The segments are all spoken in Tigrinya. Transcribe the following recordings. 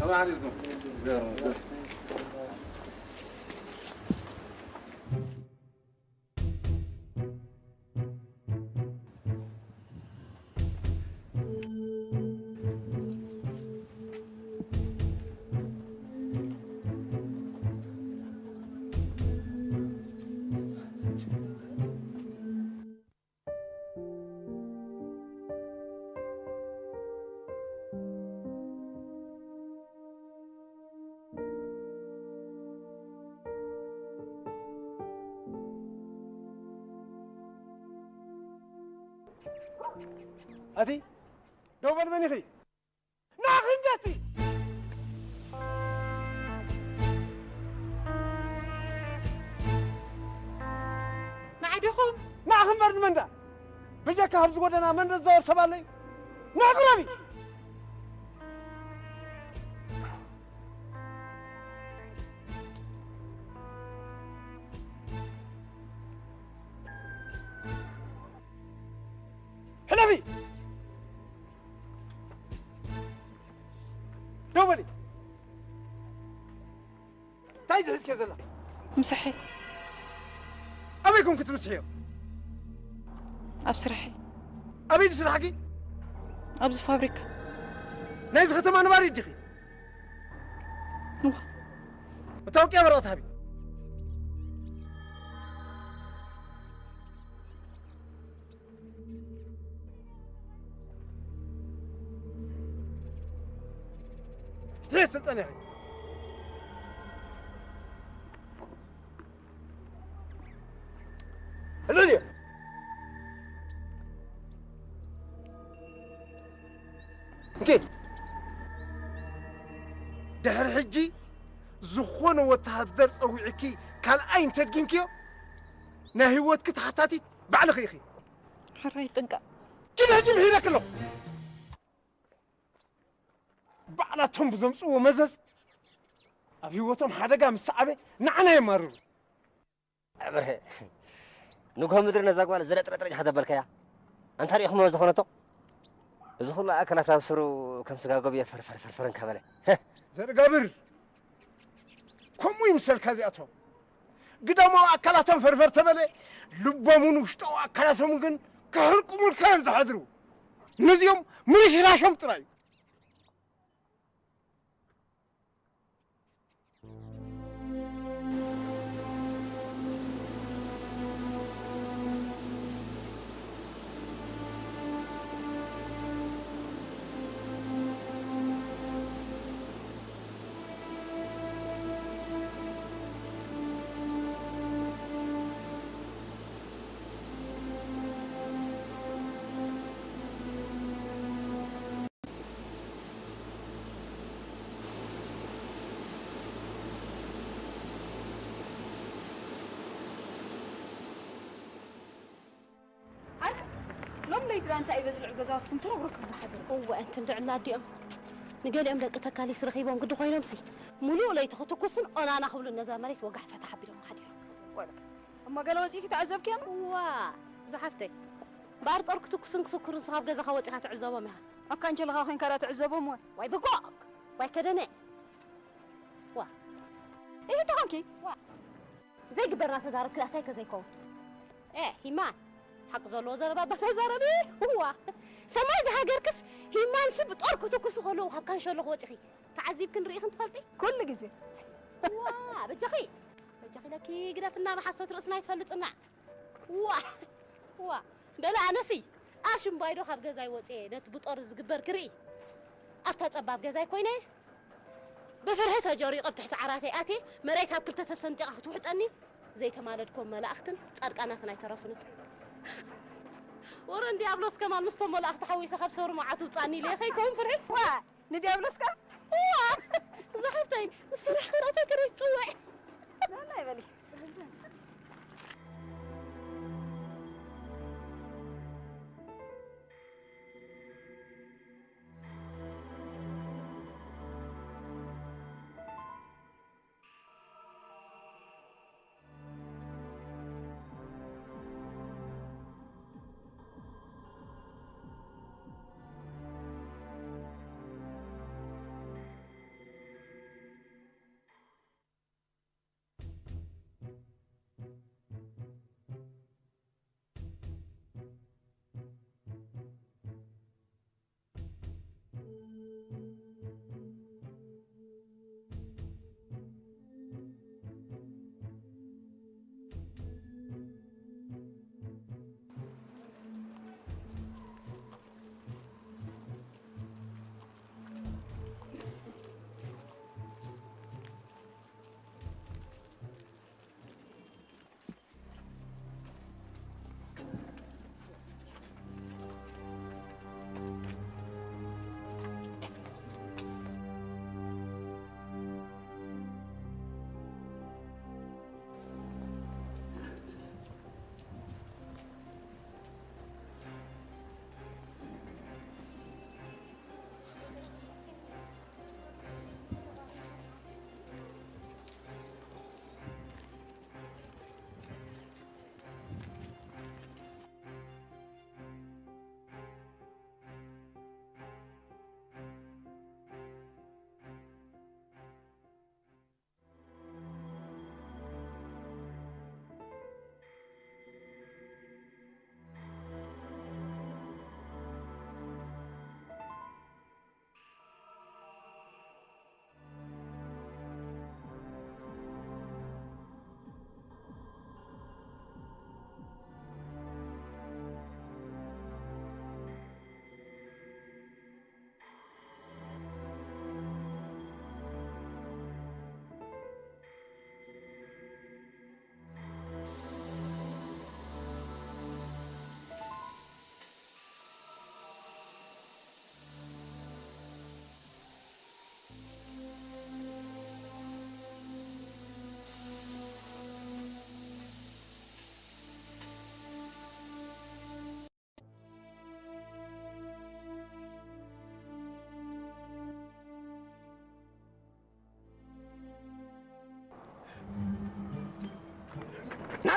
ሰላም ዓለይኩም። ኣቲ ደው በል፣ መን ኢኺ? ናኺ እንዲያቲ ንዓይ ዲኹም? ንዓኺ እምበር ንመንዳ? ብጀካ ኣብዚ ጎደና መን ዘወር ሰብ ኣለዩ? ናቕረቢ! ሕለፊ! ደው በሊ! እንታይ ዝሕዝከ ዘላ? ምሳሐይ። ኣበይ ኮንኩ ትምስሕዮ? ኣብ ስራሐይ። ኣበይ ድስራሕኪ? ኣብዚ ፋብሪካ። ናይዚ ከተማ ነባሪት ዲኺ? እዋ። መታወቅያ ወረቐት ሃቢ። ትሕት ስልጠና ኢኺ። ሕልል እየ። እንኪ፣ ድሕሪ ሕጂ ዝኾነ ወተሃደር ጸዊዕኪ ካልኣይ እንተድጊምክዮ፣ ናይ ህይወትኪ ተሓታቲት ባዕልኺ ኢኺ። ሕራይ ጥንቃ። ኪድ ሕጂ ምሒረኪ ኣለኹ። ባዕላቶም ብዘምጽዎ መዘዝ ኣብ ህይወቶም ሓደጋ ምስ ሰዓበ ንዓና የማርሩ። ኣበርሀ፣ ንግሆ ምድሪ ነዛ ጓል ዝረጥረጥረጭ ሓተበልካያ። ኣንታ ርኢኹሞ ዝኾነቶ? እዚ ኩሉ ኣካላት ኣብ ስሩ ከም ስጋ ጎብየ ፈርፈር ፈርፈር እንከበለ። ዘርጋብር፣ ከምኡ ይምሰልካ እዚኣቶም። ግዳማዊ ኣካላቶም ፈርፈር ተበለ፣ ልቦምን ውሽጣዊ ኣካላቶም ግን ክሕልቁሙልካ እዮም ዝሓድሩ። ነዚኦም ምርሽራሾም ጥራይ እዩ። ኣይ፣ ሎም ለይቲ ደኣ እንታይ እዩ በዝልዑ ገዛውትኩም ተረብረኩም ዝሓድሩ? እወ፣ እንትን ድዕላ ኣዲኦም። ንገሊኦም ደቂ ተካሊት ረኺቦም ግዲ ኮይኖምሲ፣ ሙሉእ ለይቲ ክትኩስን ኦናና ክብሉ ነዛ መሬት ወጋሕ ፈታሕ ኣቢሎም ሓዲሮም። ቆይ በቃ። እሞ ገለ ወፂእኪ ተዓዘብክዮም? እዋ፣ ዝሓፍተይ። እምበኣር ጦር ክትኩስን ክፍክሩን ስኻብ ገዛኻ ወፂኻ ትዕዘቦም ኢኻ። ኣካ እንጀለኻ ኮይንካ ደኣ ትዕዘቦም ወይ? ዋይ ብጎ! ዋይ ከደነ! ዋ። ይህ ተኾንኪ? ዋ። ዘይግበር እናተዛረብኪ ደኣ እንታይ ከ ዘይከውን? ኤ፣ ሂማን። ሓቂ ዘለዎ ዘረባ እባ ተዛረቢ። እዋ። ሰማይ ዝሃገርክስ ሂማንሲ ብጦር ክትኩሱ ከለዉ ካብ ካንሸሎ ክወፂኺ ተዓዚብክን ርኢኽን ትፈልጢ? ኩሉ ግዜ። ዋ፣ በጃኺ። በጃኺ ኢለኪ ግደፍና ብሓሶት ርእስና ኣይትፈልጥና። ዋ፣ ዋ። በለ ኣነሲ ኣሽምባይዶ ካብ ገዛይ ወፅየ ነቲ ብጦር ዝግበር ክርኢ ኣብታ ፀባብ ገዛይ ኮይነ ብፍርሒ ተጀሪቐ ኣብ ትሕቲ ዓራተይ ኣትየ መሬት ኣብ ክልተ ተሰንጢቓ ክትውሕጠኒ ዘይተማለድኮም መላእኽትን ፃድቃናትን ኣይተረፉንን። ወረ እንዲያብሎስ ከማን ምስቶም መላእኽቲ ሓዊሰ ካብ ሰውሪ መዓት ውፃኒ ኢለ ከይከውን ፍርሒ። ዋ፣ ንዲያብሎስ ከ? እዋ፣ እዛ ሓፍተይ ምስ ፈራሕኺ ራእቶ ክርኢ ትፅውዕ። ላላ ይበሊ።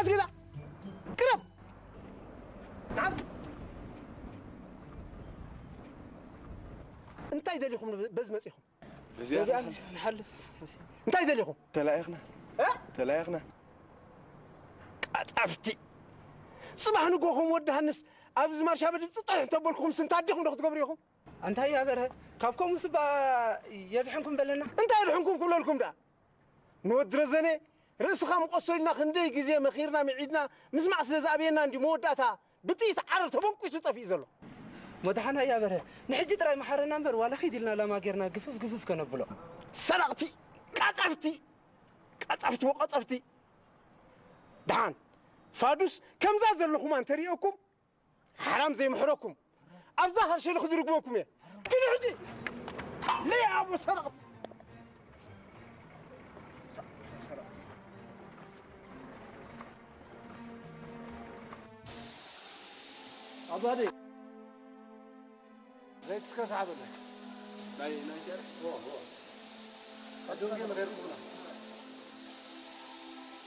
ግላ ቅረብ። እንታይ ደሊኹም በዚ መጺኹም? በዚኣ በዚኣ ንሓልፍ። እንታይ ደሊኹም? ተላኢኽና። እ? ተላኢኽና። ቀጠፍቲ። ጽባሕ ንጎኹም ወዲ ሃንስ ኣብዚ ማርሻ በዲ ጽጥሕ እንተበልኩም ስንታ ኣዴኹም ዶ ክትገብሩ ኢኹም? እንታይ እያ በርሀ? ካብ ከምኡ ስባ የድሕንኩም በለና። እንታይ የድሕንኩም ክብለልኩም ደኣ? ንወዲ ረዘነ ርእስኻ ምቆሶ ኢልና ክንደይ ግዜ መኺርና ምዒድና ምስማዕ ስለ ዝኣበየና እንዲ መወዳእታ ብጥይት ዓረር ተበንቂሱ ጠፊኡ ዘሎ። መድሓና እያ በርሀ። ንሕጂ ጥራይ መሓረና እምበር ዋላ ኺድ ኢልና ላማ ጌርና ግፍፍ ግፍፍ ከነብሎ። ሰረቕቲ፣ ቀጠፍቲ፣ ቀጠፍቲ ወቀጠፍቲ። ደሓን ፋዱስ ከምዛ ዘለኹማ እንተሪኦኩም ሓራም ዘይምሕረኩም ኣብዛ ኸርሸ ኢሉ ክድርግመኩም እየ። ግን ሕጂ ለይ ኣቦ ሰረቕቲ። ኣባዲ ዘይትስከ ሰሓበለይ። ናይ ናይ ጀር ዎ ዎ ኣጆንጌ መኸርኩምና።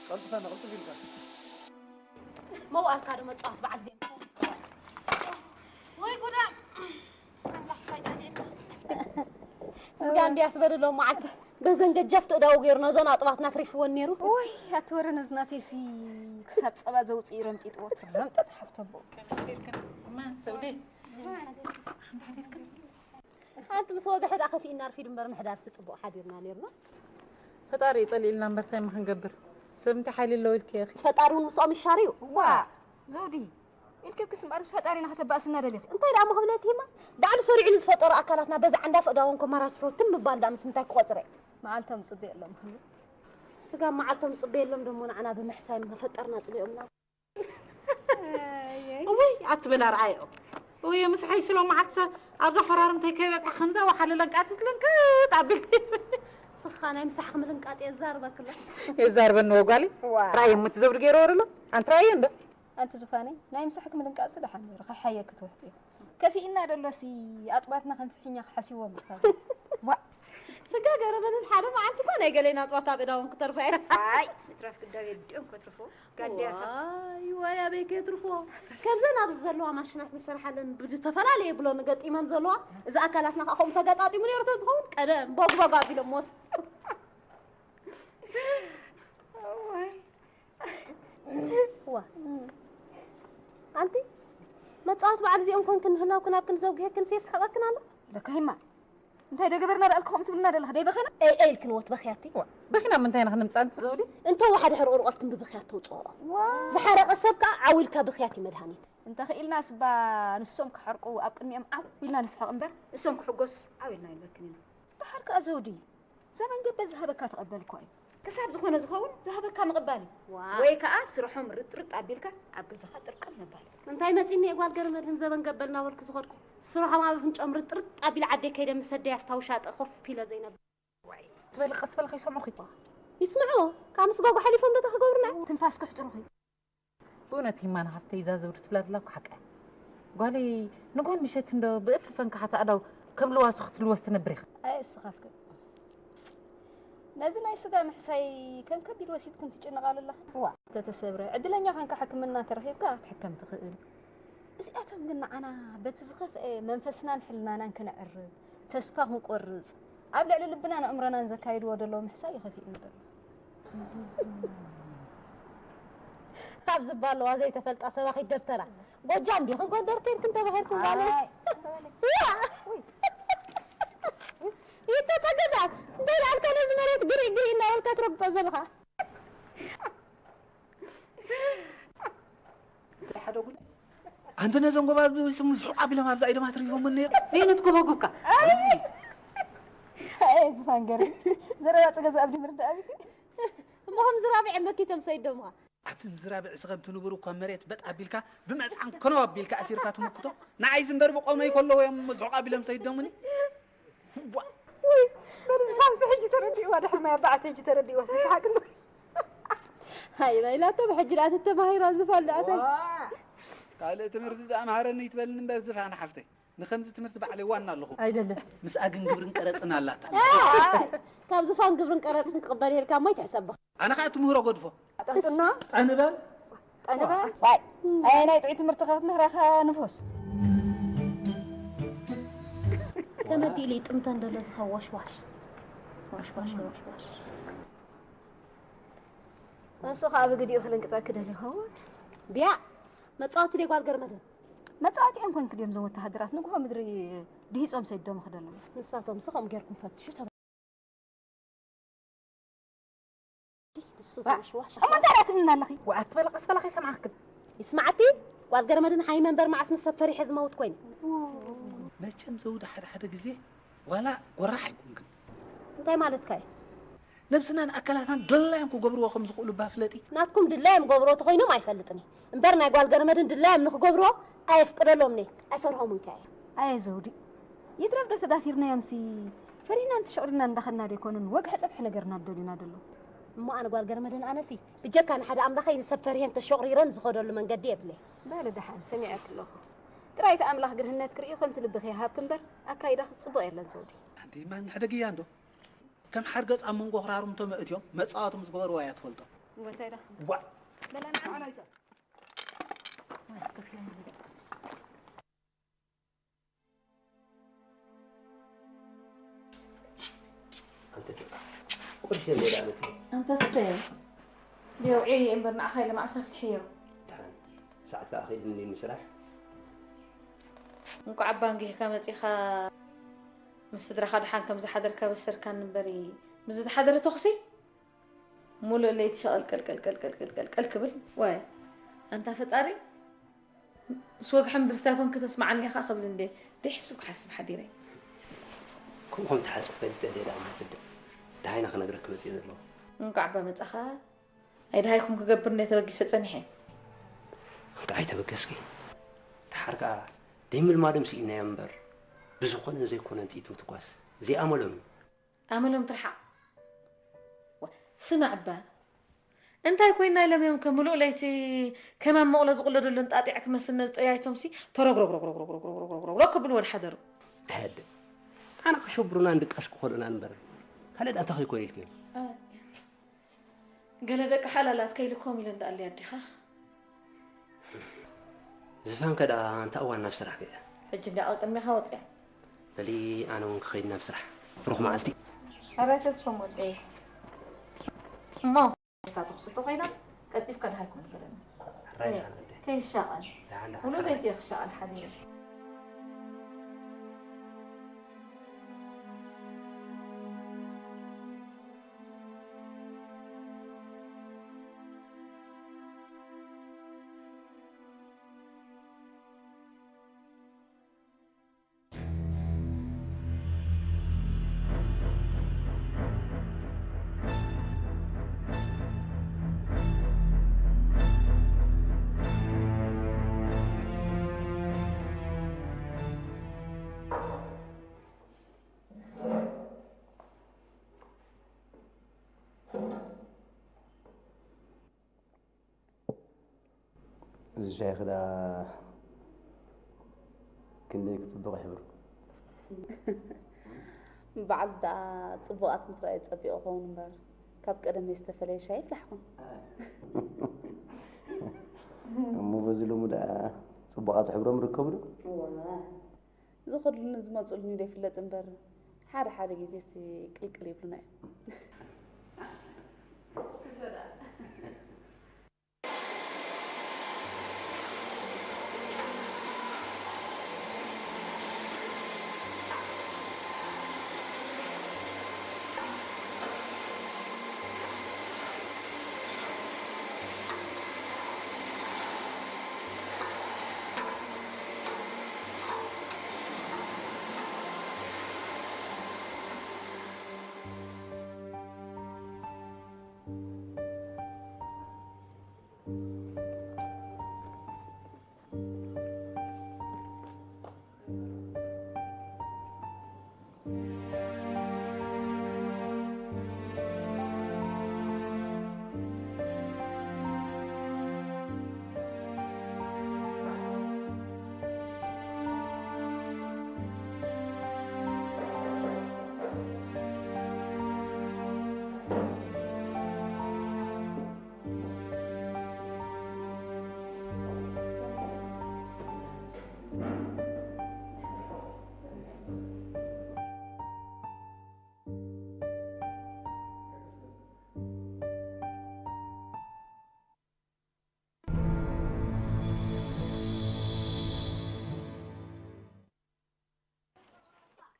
ቀልጥፈ ነቕልጥፍ ኢልካ። መውኣልካ ዶ መጻወት በዓል ዜማ። ወይ ጉዳም። ኣምላኽ እንታይ ጸኒሕና? ስጋ እንድያስ በደሎም መዓልቲ በዘን ገጃፍቲ እዳው ገይሩ ነዞን ኣጥባትና ትሪፍወን ነይሩ። ወይ ኣቲ ወረ ነዚ ናተይሲ ክሳብ ጸባ ዘውጽእ ረምጢጥዎ ትረምጠጥ ሓፍተቦ። ከመይ ሓዲርክን? እማ ሰውዲ። ሓንቲ ሓዲርክን? ሓንቲ ምስ ወግሐ ደኣ ከፊእና ኣርፊዱ እምበር ምሕዳርሲ ጽቡቕ ሓዲርና ነይርና። ፈጣሪ እዩ ጸሊእልና እምበር እንታይ እሞ ክንገብር? ሰብ እንታይ ሓይሊ ኣለዎ ኢልኪ ኢኺ? ፈጣሪ እውን ምስኦም ይሻር እዩ። ዋ! ዘውዲ፣ ኢልክልክስ እምበር ምስ ፈጣሪና ከተባእስና ደሊኺ? እንታይ ደኣ እሞ ክብለኪ እማ? ባዕሉ ሰሪዑ ንዝፈጠሮ ኣካላትና በዚ ዓንዳፍ እዳውን ከመራስሑ ትም ምባል ደኣ ምስ ምንታይ ክቆጽረ? መዓልቶም ጽቡየሎም ክብሉ። ስጋ መዓልቶም ጽቡየሎም ደሞ ንዓና ብምሕሳይ መፈጠርና ጽሊኦምና። እውይ ኣትበል ኣርኣዮ። እውይ ምሳሐይ ስለ መዓልቲ ኣብዛ ኮራርምተይ ከይበጽሐ ከምዛ ወሓለ ለንቃትት ለንቅጥ ኣቢል። ስኻ ናይ ምሳሕኺ ምልንቃጥ የዛርበክሎ። የዛርበኒ ወጓሊ። ዋ። ራእየ ምት ዘውድ ገይሮ ወደሎ። ኣንቲ ራእየ እንዶ። ኣንቲ ዙፋነይ ናይ ምሳሕኪ ምልንቃጥ ስለ ሓሚሩ ከሓየ ክትወህጥ እዩ። ከፊእና ደሎሲ ኣጥባትና ከም ፍሕኛ ክሓስይዎም ይፋል። ዋ። ስጋ ገረመንን ሓደ መዓልቲ እኮ ናይ ገሌና ኣጥባት ኣብ እዳውን ክተርፋ እየ። ኣይ ምትራፍ ግዳብ የድኦም ከትርፎ። ጋድያታት። ዋይ ዋይ ኣበይ ከየትርፍዎ። ከምዘን ኣብዚ ዘለዋ ማሽናት ንሰርሓለን ብዝተፈላለየ ብሎን ገጢመን ዘለዋ እዚ ኣካላትና ከዓ ከምኡ ተገጣጢሙ ነይሩ ተዝኸውን ቀደም ቦግቦግ ኣቢሎም ወስ። እዋይ። ዋ ኣንቲ መጻወት በዓል እዚኦም ኮንክን ምህላውክን ኣብክን ዘውግሄክን የስሕቐክን ኣሎ። ለካ ሂማ እንታይ ደገበርና ደኣልኩ ከምኡ ትብልና ደለኻ ደይ በኸና? ኤይ ኤይ ኢልክን ወት በኽያቲ። በኺና ምንታይ ኢና ክንምጻ ኣንቲ ዘውዲ? እንተ ወሓደ ሕርቑርቆትክን ብብኽያት ተውጽኦ። ዝሓረቐ ሰብ ከኣ ዓው ኢልካ ብኽያት እዩ መድሃኒቱ። እንተ ኽኢልናስ እባ ንሶም ክሓርቁ ኣብ ቅድሚኦም ዓው ኢልና ንስሕቕ እምበር እሶም ክሕጎሱስ ዓው ኢልና ኣይብለክን ኢና። ደሓር ከኣ ዘውዲ ዘበን ገበል ዝሃበካ ተቐበል እኳ እዩ። ክሳብ ዝኾነ ዝኸውን ዝሃበካ ምቕባል እዩ። ዋው። ወይ ከኣ ስርሖም ርጥርጥ ኣቢልካ ኣብ ገዛኻ ጥርቅም ምባል እዩ። እንታይ መጺኒ እየ ጓል ገረመድህን ዘበን ገበል እናበልኩ ዝኸድኩ ስርሖም ኣብ ኣፍንጭኦም ርጥርጥ ኣቢለ ዓደይ ከይደ ምስ ኣደይ ኣብታ ውሻጠ ኮፍ ኢለ ዘይነብር። ትበሊ ቀስ በል ከይሰምዑኺ። ይስምዑ ካብ ምስጋጉ ሓሊፎም ዶ እንታይ ክገብሩና እዮም? ትንፋስኪ ኣሕጽሩኺ። ብእውነት ሂማን ሓፍተይ እዛ ዘውዲ ትብላ ዘላ እኮ ሓቃ እያ። ጓለይ ንጓል ምሸት እንዶ ብእፍልፈን ከሓታ ኣዳው ከም ልዋሶ ክትልወስ ትነብር ኢኻ። ኣይ እስኻትክን ነዚ ናይ ስጋ ምሕሳይ ከም ከቢድ ወሲድክን ትጭነቓሉ ኣለኽን። እዋ ተተሰብረ ዕድለኛ ኾንካ ሕክምና ተረኺብካ ክትሕከም ትኽእል። እዚኣቶም ግን ንዓና በቲ ዝኸፍአ መንፈስናን ሕልናናን ክነዕርብ ተስፋ ክንቆርጽ ኣብ ልዕሊ ልብናን ኣእምሮናን ዘካይድዎ ዘለዉ ምሕሳይ እዩ ከፊእኒ ዘሎ። ካብ ዝባ ኣለዋ ዘይተፈልጣ ሰባኺት ደብተራ ጎጃም ዲኹም ጎንደር ከይድክን ተባሂልኩም ጋለ። ኣይ፣ ይተጸገዛ እንታይ ላልካ ነዚ መሬት ግሪእ ግሪእ እናበልካ ትረግጾ ዘለኻ። ኣንቲ ነዞም ጎባቢ ስሙ ዝሑቕ ኣቢሎም ኣብዛ ኢዶም ኣትሪፎም ነይሩ። ነይነት ጎባጉብካ። ኣይ ዝፋንገር ዘረባ ጽገዛ ኣብዲ ምርዳ ኣብቲ እሞ ከም ዝራብዐ መኪቶም ሰይዶምኻ። ኣቲ ንዝራብዕ ስኸም ትንብሩ እኳ መሬት በጥ ኣቢልካ ብመጽዓን ከነው ኣቢልካ ኣሲርካ ትምክቶ። ንዓይ ዝንበር ብቆመይ ከለዉ እዮም ዝሑቕ ኣቢሎም ሰይዶምኒ። ዋ! ውይ በርዝፋንሲ ሕጂ ተረዲእዋ ድሕሪ ማይ ኣባዓት ሕጂ ተረዲእዋስ ብስሓቅ እንዶ። ሃይ ናይ ላቶ ብሕጂ ደኣ ተተማሂራ ዝፋን ደኣ ታይ? ዋ! ካልእ ትምህርቲ ደኣ መሃረኒ ይትበልኒ እምበር ዝፋን ሓፍተይ። ንኸምዚ ትምህርቲ ባዕለይ ዋና ኣለኹ። ኣይደለ። ምስኣ ግን ግብርን ቀረጽን ኣላታ። ካብ ዝፋን ግብርን ቀረጽን ክቕበል ይልካ እሞ ይትሕሰብኻ። ኣነ ኸኣ ትምህሮ ገድፎ። ኣጠንጥና። ጠንበል። ኣነ በ ዋይ ኣይ ናይ ጥዑይ ትምህርቲ ከትምህራኻ ንፉስ። ተመዲሉ ይጥምተን ደሎ ዝኻ ዋሽዋሽ። ዋሽዋሽ ዋሽዋሽ። እሱ ኸዓ ብግዲኡ ክልንቅጠኪ ደልዩ ይኸውን። ቢያ መጻወቲ ደይ ጓል ገርመትን። መጻወቲ እዮም ኮንክ ድዮም ዞም ወተሃደራት ንግሆ ምድሪ ድሂጾም ሰይዶም ክደሎም። ንሳቶም ስ ከምኡ ጌርኩም ፈትሹ። እሱ ዋ- ዝዋሽ ዋሽ። እሞ እንታይ ደኣ ትብልና ኣለኺ? ዋዓት በለ ቀስ በለ ከይሰምዓክን። ይስማዓቲ ጓል ገርመድን ሓይ መንበር መዓስ ምስ ሰብ ፈሪሐ ዝመውት ኮይነ። መቸም ዘውዲ ሓደ ሓደ ግዜ ዋላ ጎራሕ ኣይኮንክን። እንታይ ማለትካ እዩ? ነብስናን ኣካላትናን ድላዮም ክገብርዎ ከም ዝኽእሉ እባ ፍለጢ። ናትኩም ድላዮም ገብርዎ ተኾይኖም ኣይፈልጥን እየ እምበር ናይ ጓል ገርመድን ድላዮም ንክገብርዎ ኣየፍቅደሎምን እየ ኣይፈርሆምን ከ እየ። ኣየ ዘውዲ ይትረፍ ዶ ተዳፊርናዮምሲ ፈሪህናን ተሸቑሪናን እንዳኸድና ዶ ኣይኮኑን ወግሐ ጸብሒ ነገርና ደልዩና ደሎ። እሞ ኣነ ጓል ገርመድን ኣነሲ ብጀካ ንሓደ ኣምላኸይ ንሰብ ፈሪሀን ተሸቑሪረን ዝኸደሉ መንገዲ የብለይ። በሊ ደሓን ሰሚዐኪ ኣለኹ። ጥራይ እቲ ኣምላኽ ግርህነትኪ ርእዩ ከምቲ ልብኺ ይሃብኪ እምበር ኣካይዳኺስ ጽቡቕ የለን ዘውዲ። ኣንቲ ማን ሕደግያ እንዶ ከም ሓርገጽ ኣብ መንጎ ክራርምቶም እትዮም መጻወቶም ዝገበርዋ እያ ትፈልጦ። ወታይ ዳ ዋ በለና ኣንተ ጭቃ ቁርሽ እንዴ ዳለት ኣንተ ስተ ዲውዒ እምበር ንዓኻ ኢለ ማዕስ ኣፍልሕዮ። ድሓን ሰዓት ከዓ ከይድኒ ምስራሕ እንቋዕ ኣባ እንጊህካ መፂኻ ምስ ስድራኻ ድሓን ከም ዝሓደርካ በሰርካኒ እምበሪ ምስ ዝሓደረ ተኹሲ ሙሉእ ለይቲ ሸቐልቀልቀልቀልቀልቀልቀል ክብል ዋይ ኣንታ ፈጣሪ ምስ ወግሐ ምድርሳ ኮንክ ተስማዓኒ ኢኻ ክብል እንዴ ደይ ሕሱብ ክሓስብ ሓዲረ። ከምኡ ከም ትሓስብ ፈልጠ ደይ ደኣ ማትደ ደሃይና ክነግረክ መፅእ ዘለዎ እንቋዕ ኣባ መፃኻ ኣይደሃይኩም ክገብር እንደ ተበጊሰ ፀኒሐ። እንካ ኣይተበገስኪ ድሓር ከዓ ደይምልማዶም ስኢናዮ እምበር ብዝኾነን ዘይኮነን ጥይት ምትኳስ ዘይኣመሎም እዩ። ኣመሎም ትርሓቕ ስማዕ እባ እንታይ ኮይና ኢሎም እዮም ከምሉእ ለይቲ ከማን መቕሎ ዝቕለደሉ እንጣጢዕ ክመስል ነዚ ጠያይቶም ሲ ተረግረግረግረግረግረግረግረግረግረግረግ ክብልወን ሓደሩ። ኣደ ኣነ ክሸብሩና እንድቃስ ክኾኑና እምበር ካልእ ዳኣ እንታይ ከይኮኑ ኢልክዮም? ገለ ደቂ ሓላላት ከይልኮም ኢለን ዳኣ ኣለያ ኣዴኻ። ዝፋን ከ ደኣ እንታይ እዋን ናብ ስራሕ ከይደ? ሕጂ እንድያ ኣብ ቅድሜኻ ወፅያ። በሊ ኣነ እውን ክኸይድ ናብ ስራሕ። ብሩኽ መዓልቲ። ኣባይ ተስፎም ወደየ። እሞ ተኽስቶ ኮይና ቀልጢፍካ ድሃይ ኮን ትበለኒ። ሕራይ ደኣ ኣለደ። ከይሻቐል። ደሓን ደሓን ሙሉ ሕራይ። ለይቲ ክሻቐል ሓዲሩ። እዚ ሻሂ ክዳ ክንደይ ክፅብቕ ይሕብሩ። በዓል ደኣ ፅቡቓት ምስ ረኣየ ፀቢቑ ኸውን እምበር ካብ ቀደመይ ዝተፈለየ ሻሂ ይፍላሕኹም። እሞ በዚ ሎሚ ደኣ ፅቡቓት ሕብሮም ርከቡ ዶ? ዝኸድሉኒ ዝመፅሉኒ ዶ ይፍለጥ እምበር ሓደ ሓደ ግዜሲ ቅልቅል ይብሉና እዮም።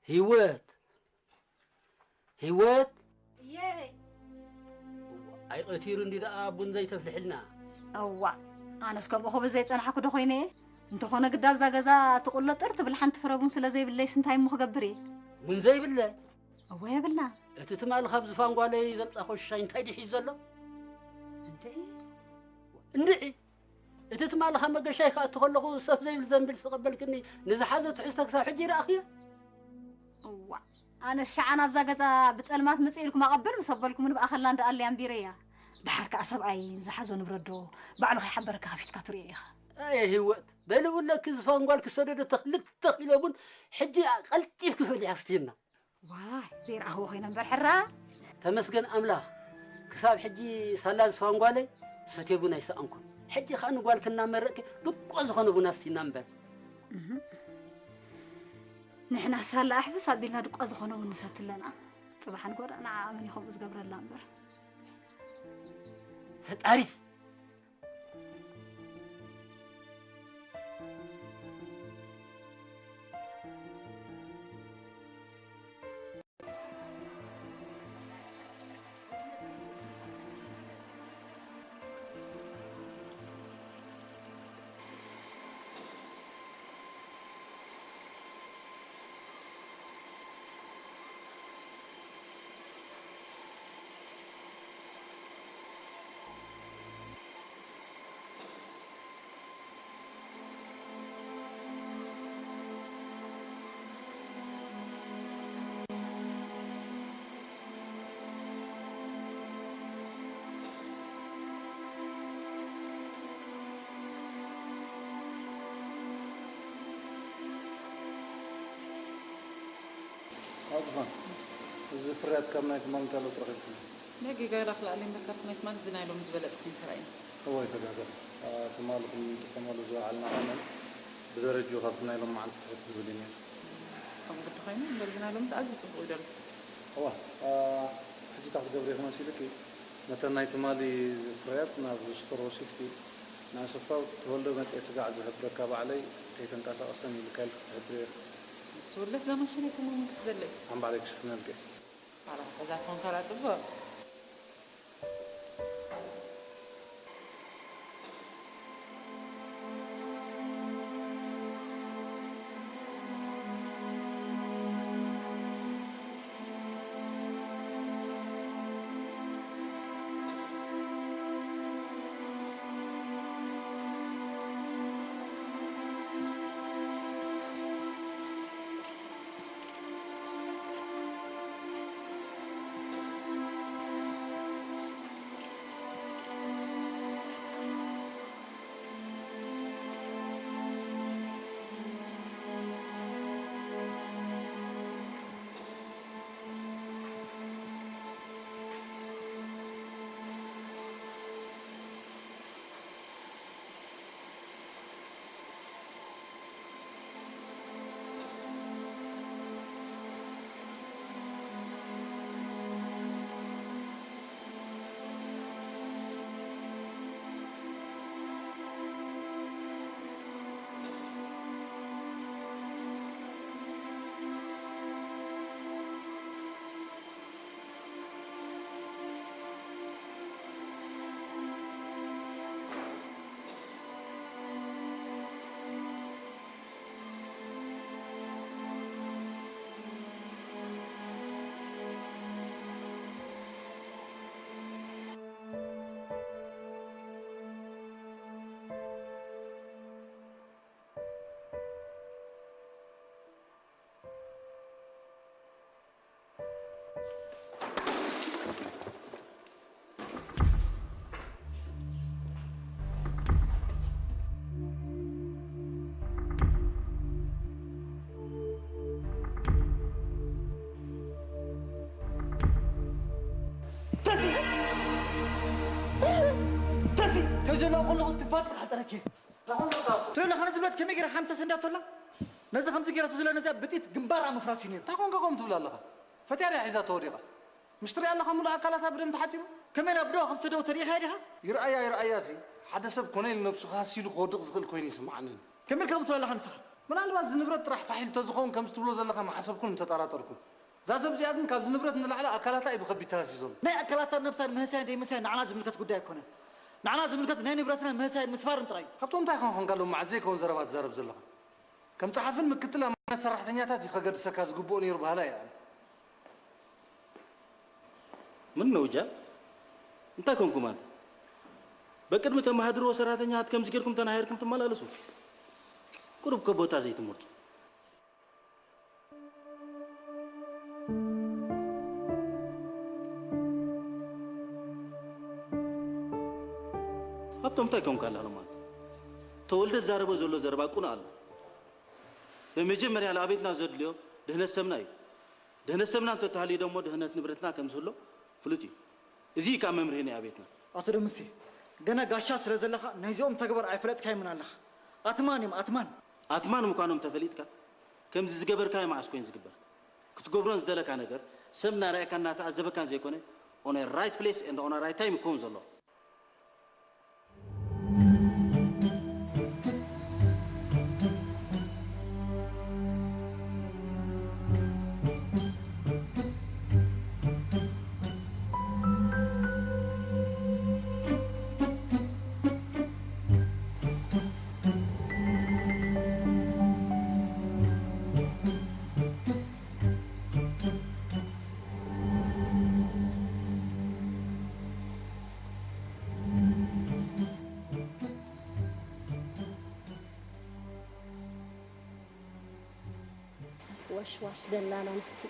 ህይወት፣ ህይወት። እየ። ኣይቐቲሩ እንዲ ደኣ ቡን ዘይተፍልሕልና። እዋ፣ ኣነስ ከምኡ ክብል ዘይጸናሕኩ ዶ ኮይነ እየ? እንተኾነ ግዳ ኣብዛ ገዛ ትቕሎ ጥር ትብል ሓንቲ ፍረ ቡን ስለ ዘይብለይስ እንታይ እሞ ክገብር እየ? ቡን ዘይብለ? እወ የብልና። እቲ ትማሊ ካብ ዝፋን ጓለይ ዘምጻእኮ ሽሻይ እንታይ ድዩ ሒዙ ዘሎ? እንድዒ። እንድዒ። እቲ ትማሊ ካብ መገሻይ ክኣቱ ከለኹ ሰፍ ዘይብል ዘንቢል ዝተቐበልክኒ ንዝሓዞ ትሕዝቶ ክሳብ ሕጂ ይረኣኽዮ? እዋእ፣ ኣነስ ሸዓ ናብዛ ገዛ ብጸልማት ምጽእ ኢልኩም ኣቐብል ምስ ኣበልኩምኒ ብኣኸላን ደኣ ኣለይ ኣንቢረያ። ደሓር ከኣ ሰብኣይ ንዝሓዞ ንብረት ዶ ባዕሉ ከይሓበረካ ከፊትካ ትርእዮ ኢኻ? ኣየ ህይወት፣ በሊ ውለኪ ዝፋን ጓል ክሰደዶ ተኽልተ ኪሎ ቡን ሕጂ ቀልጢፍኪ ፈሊሕ ኣስትየና። ዋይ፣ ዘይረኣኽዎ ኮይነ እምበር ሕራ። ተመስገን ኣምላኽ፣ ክሳብ ሕጂ ሳላ ዝፋን ጓለይ ሰትየ ቡን ኣይሰኣንኩን። ሕጂ ኸኣ ንጓልኪ እናመረቕኪ ድቆ ዝኾነ ቡን ኣስቲና እምበር። እህ። ንሕና ሳላ ኣሕፍስ ኣቢልና ድቋ ዝኾነ እውን ንሰቲ ኣለና። ጽባሕ ንጎዳ ንዓኣ መን እዩ ከምኡ ዝገብረላ እምበር? ፈጣሪ። ኣዝፋን፣ እዚ ፍርያት ካብ ናይ ትማሊ እንታይ ለውጢ ረኺብኩም? ናይ ጌጋ ይላኽ ላዕሊ እምበር፣ ካብቲ ናይ ትማሊ እዚ ናይ ሎሚ ዝበለጸ ኮይኑ ተራእዩኒ። እወ፣ ኣይተጋገኹ። አ፣ ትማሊ ክንጥቀመሉ ዝወዓልና ቀመም ብደረጅኡ ካብቲ ናይ ሎሚ መዓልቲ ትሕት ዝብል እዩ ነይሩ። ከምኡ ግዲ ኮይኑ፣ እምበር እዚ ናይ ሎምስ ኣዝዩ ጽቡቕ እዩ ዘሎ። እወ፣ አ፣ ሕጂ እንታይ ክትገብሪ ኢኺ መሲልኪ? ነተን ናይ ትማሊ ፍርያት ናብ ስቶር ወሲድኪ፣ ንኣሰፋው ተወልደ መጽየ ስጋዕ ዝህብ በካ ባዕለይ ከይተንቀሳቐሰ ሚልካ ኢልኪ ክትሕብርዮ ኢኺ። ንሱ ወለስ እዛ ማሽነይ ከመይ ክትዘለይ? ኣም ባዕለይ ክሽፍነልኪ እየ። ኣረ፣ እዛ ትኾን ካልኣ ጽቡቕ። ተዚ! ተዚ! ከይዘለኹ ከለኹ ትባጽ ክሓጸረኪ። ትብለኻ ነዚ ብረት ከመይ ገይራ ሓምሳ ሰንዳቶላ? ነዚ ከምዚ ገይራቶ ዘላ ነዚኣ ብጥይት ግንባራ ምፍራስ እዩ ነይሩ። እንታይ ኮንካ ከምኡ ትብል ኣለኻ? ፈትያ ድያ ሒዛቶ ወዲቓ? ምሽ ትሪኣ ኣለኻ፣ ምሉእ ኣካላታ ብደም ተሓጺቡ። ከመይ ኢላ ብደዋ ከም ዝሰደወቶ ርኢኻያ ዲኻ? ይርኣያ ይርኣያሲ፣ ሓደ ሰብ ኮነ ኢሉ ነብሱ ክሃሲ ኢሉ ክወድቕ ዝኽእል ኮይኑ ይስምዓኒ። ከመይ ኢልካ ከምኡ ትብል ኣለኻ ንስኻ? ምናልባት እዚ ንብረት ጥራሕ ፋሕ ኢሉ ተዝኸውን ከምዚ ትብሎ ዘለኻ ምሓሰብኩን ምተጠራጠርኩን። እዛ ሰብ እዚኣ ግን ካብዚ ንብረት ንላዕሊ ኣካላታ እዩ ብኸቢድ ተሃስዩ ዘሎ። ናይ ኣካላታን ነብሳን ምህሳይን ዘይምህሳይን ንዓና ዝምልከት ጉዳይ ኣይኮነን። ንዓና ዝምልከት ናይ ንብረትና ምህሳይን ምስፋርን ጥራይ እዩ። ሃብቶም እንታይ ኮንካ ሎም መዓት ዘይከውን ዘረባ ትዛረብ ዘለኻ? ከም ጸሓፍን ምክትል ኣማነት ሰራሕተኛታት እዩ ከገድሰካ ዝግብኦ ነይሩ በሃላይ እየ ኣነ። ምን ነው ጃል? እንታይ ኮንኩም ኣንተ? በቅድሚ ተማሃድርዎ ሰራተኛት ከምዚ ጌርኩም ተናሂርኩም ትመላለሱ። ቁሩብ ከቦታ ዘይትመርጹ። ሃብቶም እንታይ ኮንካ ኣለሎ ማለት? ተወልደ ዝዛረቦ ዘሎ ዘረባ ቁኑዕ ኣሎ። በመጀመርያ ለኣቤትና ዘድልዮ ድህነት ሰብና እዩ። ድህነት ሰብና እንተተሃልዩ ደሞ ድህነት ንብረትና ከም ዝህሎ ፍሉጥ እዩ። እዚ እዩ ከኣ መምርሂ ናይ ኣቤትና። ኣቶ ደምሴ፣ ገና ጋሻ ስለ ዘለኻ ናይዚኦም ተግባር ኣይፈለጥካዮምን ኣለኻ። ኣትማን እዮም፣ ኣትማን። ኣትማን ምዃኖም ተፈሊጥካ ከምዚ ዝገበርካዮ መዓስ ኮይኑ ዝግበር? ክትገብሮን ዝደለካ ነገር ሰብ እናረኣየካን እናተዓዘበካን ዘይኮነ on a right place and on a right time ክኸውን ዘለዎ። ዋሽ ዋሽ ደላላ ኣንስቲ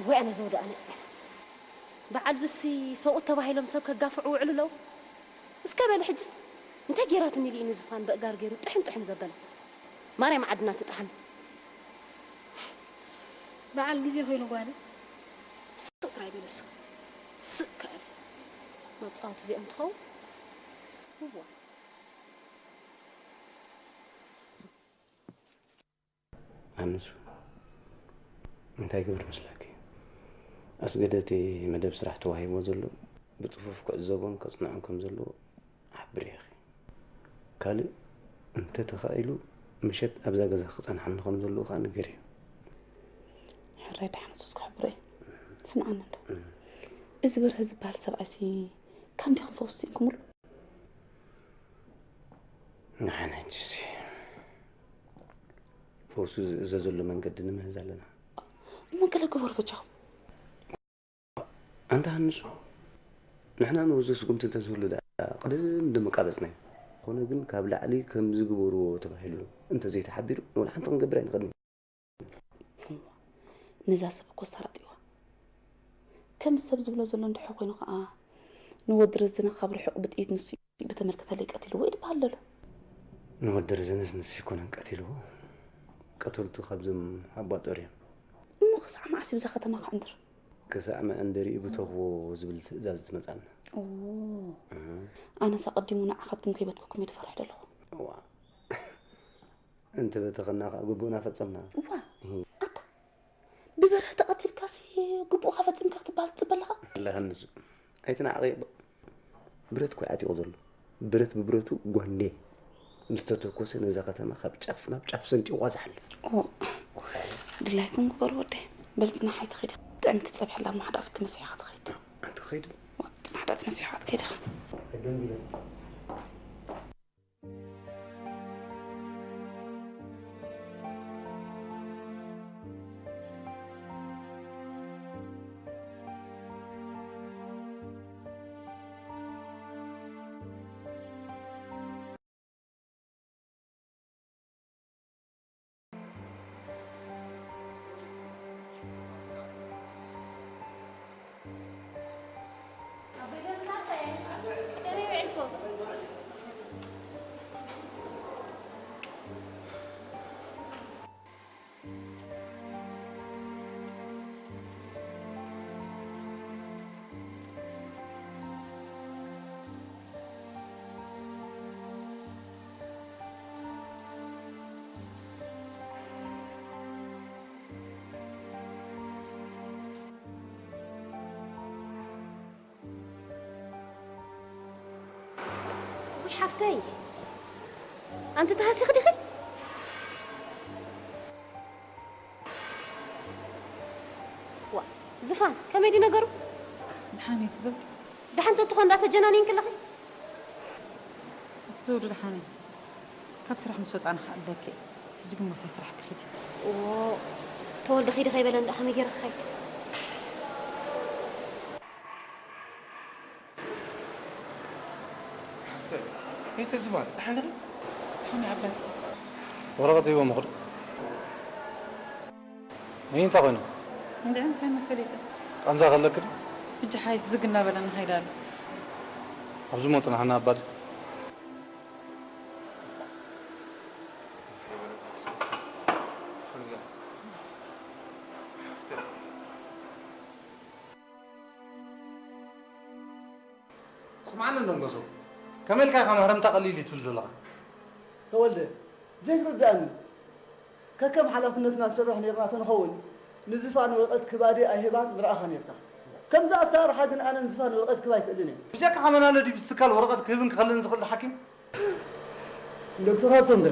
ወይ ኣነ ዘውዳእነ በዓል ዝሲ ሰብኡት ተባሂሎም ሰብ ከጋፍዑ ውዕሉ ኣለዉ እስከ በሊ ሕጅስ እንታይ ጌራትኒ ኢሉ እዩ ንዝፋን በእጋር ገይሩ ጥሕን ጥሕን ዘበለ ማርያም ዓድና ትጥሓን በዓል ግዜ ኮይኑ ጓለ ስቕ ጥራይ በለስ ስቕ ከእል መጻወቲ እዚኦም ትኸውን እዋ ኣንሱ እንታይ ግብር መስላኪ? ኣስገደ እቲ መደብ ስራሕ ተዋሂብዎ ዘሎ ብጽፉፍ ክዕዘቦን ከጽንዖን ከም ዘለዎ ሓብርዮ ኢኺ። ካልእ እንተ ተኻኢሉ ምሸት ኣብዛ ገዛ ክጸንሓኒ ከም ዘለዎ ከኣ ንገርዮ። ሕራይ ደሓን ንሱስ ክሕብሮ እየ። ስምዓኒ እንዶ እዚ በርሀ ዝበሃል ሰብኣይሲ ካብ እንዲኹም ፈውሲ ስኢንኩምሉ? ንዓና ሕጂሲ ፈውሱ ዝእዘዘሉ መንገዲ ንምህዝ ኣለና። እሞ ገለ ግበሩ በጃኹም። ኣንታ ሃንሱ ንሕና ንወዞ ስጉምቲ እንተዝህሉ ደኣ ቅድም ድምቃበጽናዮ። ኮነ ግን ካብ ላዕሊ ከምዚ ግበርዎ ተባሂሉ እንተዘይተሓቢሩ ንወላ ሓንቲ ክንገብር ኣይንኽእልን። ነዛ ሰብ እኮ ኣሳራጢዋ ከም ሰብ ዝብሎ ዘሎ እንድሕር ኮይኑ ከዓ ንወዲ ረዝነ ካብ ርሑቕ ብጥይት ንሱ እዩ ብተመልከተለይ ቀቲልዎ እዩ ዝበሃል ዘሎ። ንወዲ ረዝነስ ንሱ ኣይኮነን ቀቲልዎ፣ ቀተልቱ ካብዞም ሓባ ጦር እዮም። እሞ ክሳዕ መዓስ እዩ ብዛ ከተማ ክዕንድር? ክሳዕ መዐንደሪኡ ብተኽቦ ዝብል ትእዛዝ ትመጻና። ኦ፣ ኣነስ ኣቐዲሙ ንዓኻትኩም ከይበትኩኩም እየ ዝፈርሕ ዘለኹ። እዋ እንተበተኸና ከዓ ግቡእና ፈጸምና። እዋ ኣታ ብበርሀ ተቐቲልካሲ ግቡእካ ፈጺምካ ክትበሃል ትጽበ ኣለኻ? ኣለኻ ንሱ ኣይትናዕቂ እባ። ብረት እኮ እዩ ዓጢቑ ዘሎ። ብረት ብብረቱ ጓንዴ ምስ ተተኮሰ ነዛ ከተማ ካብ ጫፍ ናብ ጫፍ ሰንጢቑዋ ዝሓልፍ። ኦ ድላይኩም ግበሩ ወደይ። በል ጽናሕ ኣይትኺድ ኢኻ። ጥዕምቲ ጸብሒ ኣላ እሞ ሓዳፍቲ መሲሕኻ ትኸይድ። ኣንቲ ትኸይድ? ጽናሕ ዳ መሲሕኻ ትከይድ ኢኻ። ውይ ሓፍተይ ኣንቲ ተሃሲኺ ዲኺ? ዝፋን፣ ከመይ ድዩ ነገሩ? ድሓን እየ ትዘውር። ደሓን ተትኾን እንዳተጀናኒን ከለኺ? ትዘውር ድሓን እየ። ካብ ስራሕ ምስ ወፃእና ክኣለኪ። ሕጂ ግን ቦታ ስራሕ ክኺድ። ኦ፣ ተወልደ ኺዲ ከይበለ እንዳ ከመይ ገይረ ክኸይድ? ሓፍተይ፣ ኣይተ ዝባን፣ ደሓን ዲኺ? ድሓን እየ ዓባይ። ወረቐት ሂቦም ይኹድ። እንታይ ኮይኑ? እንድዒ እንታይ መፈሊጠ? ቃንዛ ከለክ ዶ? ሕጂ ሓይስ ዝግ እናበለ ንኸይድ ኣሎ። ኣብዚ ሞ ጽናሕና ኣባዲ። ፈሪዛ፣ ሓፍተይ። ስምዓኒ እንዶ ንገሶ፣ ከመይ ኢልካ ኢኻ ማህረምታ ቀሊል እዩ ትብል ዘለኻ? ተወልደ፣ ዘይትርድኣኒ። ከከም ሓላፍነትና ንሰርሕ ነይርና ተንኸውን፣ ንዝፋን ወረቐት ክባዲ ኣይህባን ምርኣኻ ነይርካ። ከምዚ ኣሰራርሓ ግን ኣነን ዝፋን ወረቐት ክህብ ኣይክእልን እየ። ብጀካ ከመና ነዲብ ትካል ወረቐት ክህብን ክኸልእን ዝኽእል ሓኪም? ዶክተር ሃብቶም ዶ?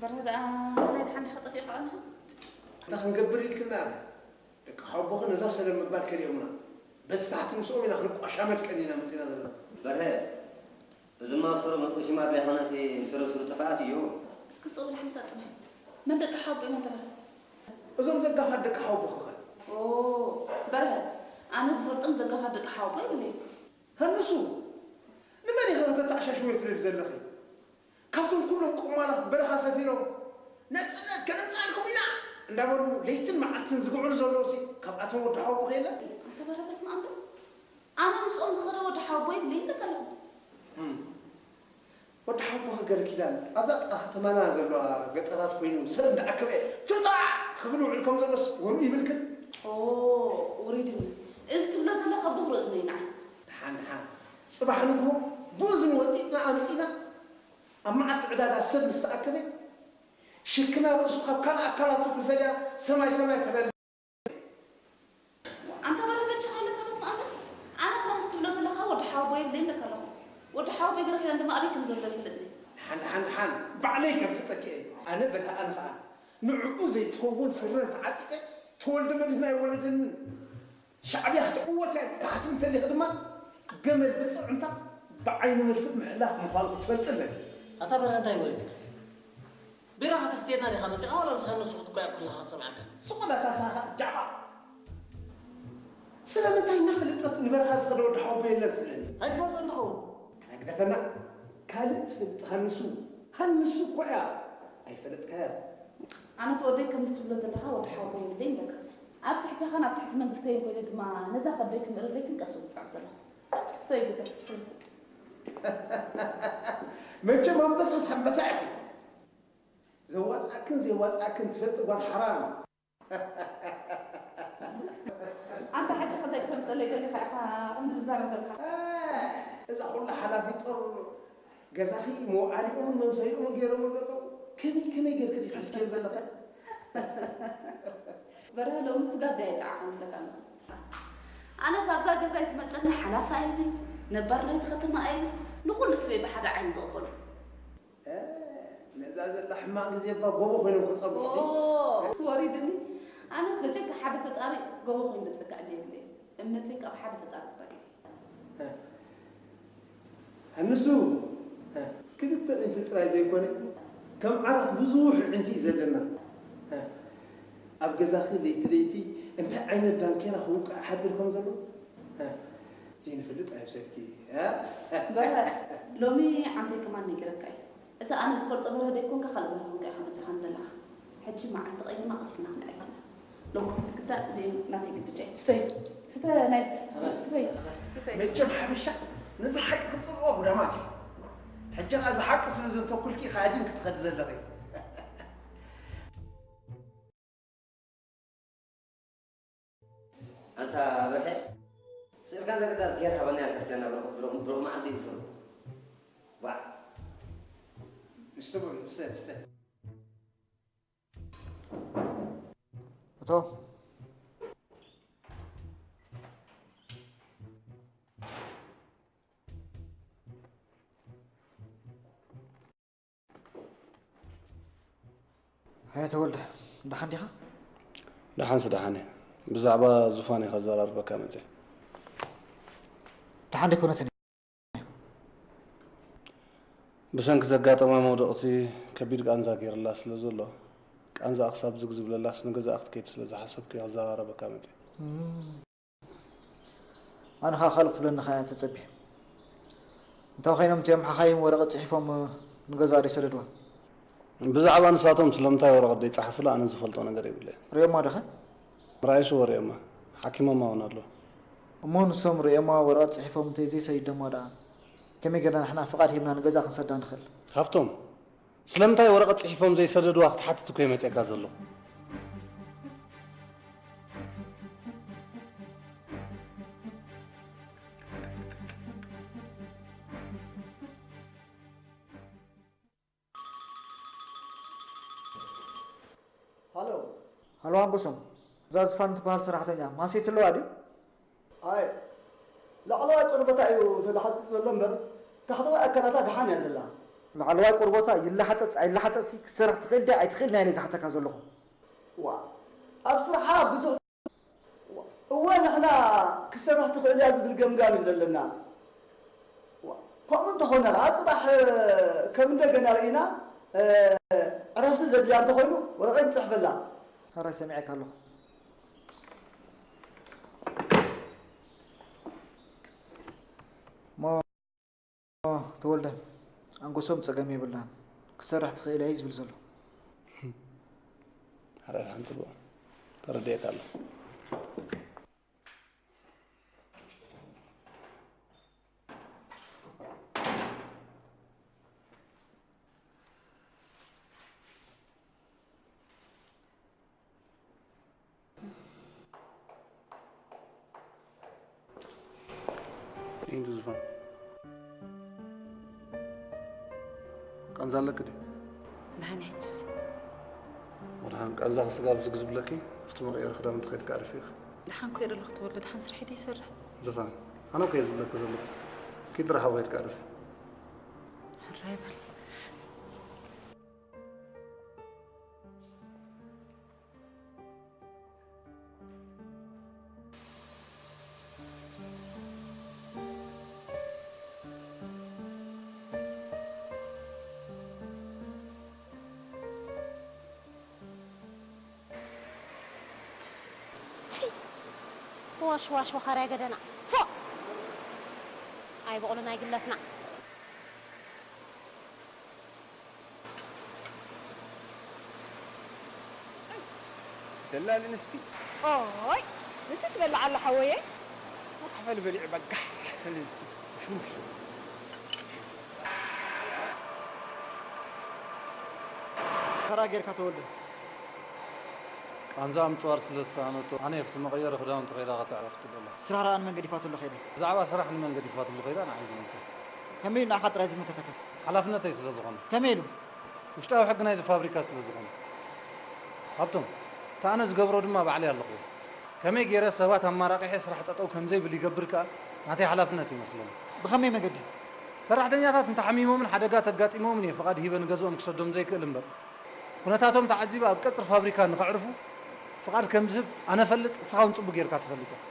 በርሀ ደኣ ናይ ደሓን ዲኻ ጠፊእካ ኣለኻ? እንታይ ክንገብር ኢልክና? ደቂ ሓውቦኺ ነዛ ሰለል ምባል ከሊኦምና። በዚ ታሕቲ ምስኦም ኢና ክንቋሻመድ ቀኒና መጺና ዘለና። በርሀ፣ እዚማ ኣብ ስሩ መጥበሺ ማድላ ኣይኮነሲ፣ ንስሩ ስሩ ጥፍኣት እዩ። እስኪ ስቕ ኢልካ ሓንሳእ ጽናሕ። መን ደቂ ሓወቦይ መን ተበለ? እዞም ዘጋፋት ደቂ ሓወቦኺኸ? ኦ በርሀ፣ ኣነ ዝፈልጦም ዘጋፋት ደቂ ሓወቦይ የብለይን። ሃንሱ፣ ንመን ኢኺ ከተተዓሻሽውዮ ትደሊ ዘለኺ? ካብዞም ኩሎም ቆማላት በረኻ ሰፊሮም ነፃነት ከነምፅኣልኩም ኢና እንዳበሉ ለይትን መዓልትን ዝግዕሩ ዘለውሲ ካብኣቶም ወዲ ሓወቦኺ የለን? ኣንታ በርሀ በስመኣብ ዶ? ኣነ ምስኦም ዝኸደ ወዲ ሓወቦይ የብለይን ኢለካ ኣለኹ። ወዲ ሓወቦኺ ገረኪዳን ኣብዛ ጥቓ ከተማና ዘለዋ ገጠራት ኮይኑ ሰብ እንዳኣከበ ትብታዕ ክብል ውዕል ከም ዘሎስ ወርኡ ይብልክን? ኦ ውሪድኒ። እዚ ትብሎ ዘለኻ ብኹርኡ እዝነይ ንዓይ። ደሓን ደሓን ፅባሕ ንግሆ ብእዝኑ ወጢጥና ኣምፂእና ኣብ መዓልቲ ዕዳጋ ሰብ ምስ ተኣከበ ሽክና ርእሱ ካብ ካልእ ኣካላቱ ትፈልያ ሰማይ ሰማይ ፈለል። ኣንታ በርሀ በጃኻ ኢለካ በስመኣብ ኣነ ከምዚ ትብሎ ዘለኻ ወዲ ሓወቦይ የብለይን ኢለካ ኣለኹ። ወዲ ሓወቦይ ገረኪዳን ድማ ኣበይ ከም ዘሎ ኣይፈልጥን እየ። ደሓን ደሓን ደሓን ባዕለይ ከፍልጠኪ እየ። ኣነ በታ ኣነ ኸኣ ንዕኡ ዘይትኸውን ስረ ተዓጢቐ ተወልደመድህን ኣይወለደንን። ሻዕብያ ክትዕወት እያ ትሓስብ እንተሊኺ ድማ ገመድ ብፅዕንታ ብዓይኒ መድፍእ ምሕላፍ ምዃኑ ክትፈልጢ ኣለኪ። ኣታ በርሀ እንታይ ወሪድካ? ቢራኻ ተስትየና ዲኻ መጺኻ ዋላ ምሳኻ ንሱ ክትጓየ ከለኻ ሰምዓካ? ስቕ በል ኣታ ሳኻ ጃዕባ። ስለምንታይ እናፈለጠት ንበረኻ ዝኸደ ወዲ ሓወቦ የለን ትብለኒ? ኣይትፈልጦን ትኸውን። ኣነ ግደፈና ካልእ ትፈልጥ ሃንሱ ሃንሱ እኮ እያ ኣይፈለጥካያ። ኣነስ ወደይ ከምዚ ትብሎ ዘለኻ ወዲ ሓወቦ የብለይን ኢለካ። ኣብ ትሕቴኻን ኣብ ትሕቲ መንግስተይን ኮይነ ድማ ነዛ ከብደይ ክምእርር ለይትን ቀትርን ዝጽዕር ዘለኹ። ትሕዝቶ ይግበር። መቸም ኣንበሳስ ኣንበሳ ኢኺ። ዘዋፅኣክን ዘየዋፅኣክን ትፈልጢ ጓል ሓራም። ኣንታ ሕጂ ከ እንታይ ክተምፀለይ ደሊኻ ኢኻ ከምዚ ዝዛረብ ዘለኻ? እዛ ኩላ ሓላፊ ጦር ገዛኺ መውዓሊኦምን መምሰሊኦምን ገይሮሞ ዘለዉ ከመይ ከመይ ጌርኪ ዲኺ ሒዝክዮም ዘለኺ? በርሀ ሎሚ ስጋ ኣደይ ኣይጠዓኻን ክብለካ ኣለኹ። ኣነስ ኣብዛ ገዛይ ዝመፀኒ ሓላፊ ኣይብል ነባር ናይዚ ከተማ ኣይብል ንኹሉ ሰበይ ብሓደ ዓይኒ ዝቕበሎ። ነዛ ዘላ ሕማቕ ግዜ እባ ጎቦ ኮይኖም ክፀብቑ። ወሪድኒ። ኣነስ በጀካ ሓደ ፈጣሪ ጎቦ ኮይኑ ዘፀግዐኒ የብለይን። እምነተይ ካብ ሓደ ፈጣሪ ጥራይ እዩ። ኣንሱ ክልተ ዕንቲ ጥራይ ዘይኮነ ከም ዓራት ብዙሕ ዕንቲ እዩ ዘለና። ኣብ ገዛኺ ለይቲ ለይቲ እንታይ ዓይነት ዳንኬራ ክውቃዕ ሓድር ከም ዘሎ ዘይንፈልጥ ኣይምሰልኪ። በረ ሎሚ ዓንተይ ከማን ነጊረካ እዩ። እዛ ኣነ ዝፈልጦ በረዶ ይኮንካ፣ ካልእ በረዶ ኮንካ ኢኻ መጺኻ ዘለኻ። ሕጂ መዓልቲ ቀይርና ቀስ ኢልና ክንዕልል ኢና። ሎሚ ክትክዳእ እዚ ናተይ ግድጃ እዩ። ስተይ፣ ስተ ናይዚ፣ ስተይ፣ ስተይ። መቸም ሓበሻ ነዚ ሓቂ ክጽልኦ ጉዳማት እዩ። ሕጂ ኸኣ እዚ ሓቂ ስለ ዘንተኩልኪ ኢኻ ሃዲምኪ ትኸዲ ዘለኺ። ኣንታ በርሄ፣ ስእልካ እንተ ግዳስ ጌር ሃበኒ ኣንታ ስቴና ብሩኽ፣ ብሩኽ፣ ብሩኽ መዓልቲ ይብስሩ። ዋዕ። እስተ በሉ፣ እስተ፣ እስተ። እቶ። ሃየ ተወልደ፣ ደሓን ዲኻ? ደሓንስ ደሓን እየ። ብዛዕባ ዙፋን እየ ከዘራርበካ መፅየ። ደሓን ደይኮነትን እያ። ብሰንኪ ዘጋጠማ መውደቕቲ ከቢድ ቃንዛ ገይርላ ስለ ዘሎ፣ ቃንዛኣ ክሳብ ዝግ ዝብለላስ ንገዛኣ ክትከይድ ስለ ዝሓሰብኩ እየ ከዘራረበካ መፅየ። እም። ኣነ ኸኣ ካልእ ክትብለኒ ኸኣ እያ ተጸብየ። እንታይ ኮይኖም እቲኦም ሓኻይም ወረቐት ጽሒፎም ንገዛእ ደይሰደድዋ? ብዛዕባ ንሳቶም ስለምንታይ ወረቐት ደይጸሓፉላ ኣነ ዝፈልጦ ነገር የብለይን። ርእዮማ ዶ ኸ? ምርኣይስ እወ ርእዮማ። ሓኪሞማ እውን ኣለዉ። እሞ ንሶም ርእዮማ ወረቐት ጽሒፎም እንተዘይሰዲዶማ ደኣ ከመይ ጌርና ንሕና ፍቓድ ሂብና ንገዛእ ክንሰዳ ንኽእል? ሃብቶም፣ ስለምንታይ ወረቐት ጽሒፎም ዘይሰደድዋ ክትሓትት እኮ እየ መጺኣካ ዘለኹ። ሃሎ። ሃሎ ኣንጎሶም፣ እዛ ዝፋን ትበሃል ሰራሕተኛ ማህሰይቲ ኣለዋ ድዩ? ኣይ፣ ላዕለዋይ ቆርበታ እዩ ተላሕጽጽ ዘሎ እምበር፣ ታሕተዋይ ኣካላታ ደሓን እያ ዘላ። ላዕለዋይ ቆርበታ ይለሓጸጽ ኣይለሓጸጽሲ ክትሰርሕ ትኽእል ድያ ኣይትኽእልን እየ እኔ ዝሓተካ ዘለኹ። ዋእ፣ ኣብ ስርሓ ብዙሕ፣ እወ፣ ንሕና ክትሰርሕ ትኽእል እያ ዝብል ገምጋም እዩ ዘለና። ዋእ፣ ከምኡ እንተኾነ ኸዓ፣ ጽባሕ ከም እንደገና ርኢና፣ እ፣ ዕረፍቲ ዘድልያ እንተኾይኑ፣ ወረቐት ንጽሕፈላ። ሕራይ ሰሚዐካ ኣለኹ። እሞ ተወልደ፣ ኣንጎሶም ጸገም የብላን፣ ክትሰርሕ ትኽእል እያ እዩ ዝብል ዘሎ። ሕራይ ደሓን ጽቡቕ፣ ተረዲኤካ ኣለኹ። ይህን ትዝፋን ቃንዛ ኣለክ ድዩ? ደሓን ሕጅስ። ወድሓን ቃንዛ ክስጋብ ዝግ ዝብለኪ ኣብቲ መቐየሪ ክዳውንቲ ከይድካ ኣርፊ ኢኺ። ደሓን ኮይ ዘለኹ ተወልደ፣ ደሓን ስርሐይ ደይሰርሕ። ዝፋን፣ ኣነ እኮ እየ ዝብለኪ ዘለኹ። ኪድ ረሓብ ከይድካ ኣርፊ። ሕራይ በል። ቲ! ዋሽ ዋሽ ወኻርያ ገደና። ፎእ! ኣይ በቕሉ ናይ ግለትና። ደላሊ ንስቲ። ኦይ፣ ንስስ በልዓ ኣሎ ሓወየ። ሓፈል በሊዑ በጋሕ ሓፈል እዚ። ሽሙሽ። ተራ ጌርካ ተወልደ። ቃንዛ ምጽዋር ስለ ዝሰኣነቶ፣ ኣነ ኣብቲ መቐየሪ ክዳውንቲ ከይዳ ከተዕረፍቱ ደላ። ስራራ ኣን መንገዲ ፋትሎ ከይደ። ብዛዕባ ስራሕ ንመንገዲ ፋትሎ ከይዳ ንዓይ ዝምልከት። ከመይ ኢሉ ንዓኻ ጥራይ ዝምልከተካ? ሓላፍነተይ ስለ ዝኾነ። ከመይ ኢሉ? ውሽጣዊ ሕጊ ናይዚ ፋብሪካ ስለ ዝኾነ። ሃብቶም፣ እቲ ኣነ ዝገብሮ ድማ ባዕለይ ኣለኹዎ። ከመይ ገይረ ሰባት ኣማራቂሐ ስራሕ ጠጠው ከም ዘይብል ይገብር ከኣ ናተይ ሓላፍነት ይመስለኒ። ብኸመይ መገዲ? ሰራሕተኛታት እንተሓሚሞምን ሓደጋ ተጋጢሞምን እየ ፍቓድ ሂበ ንገዝኦም ክሰዶም ዘይክእል እምበር፣ ኩነታቶም ተዓዚበ ኣብ ቀጽሪ ፋብሪካ ንኸዕርፉ ፍቓድ ከም ዝህብ ኣነ እፈልጥ፣ እስኻ እውን ጽቡቕ ጌርካ ትፈልጥ ኢኻ።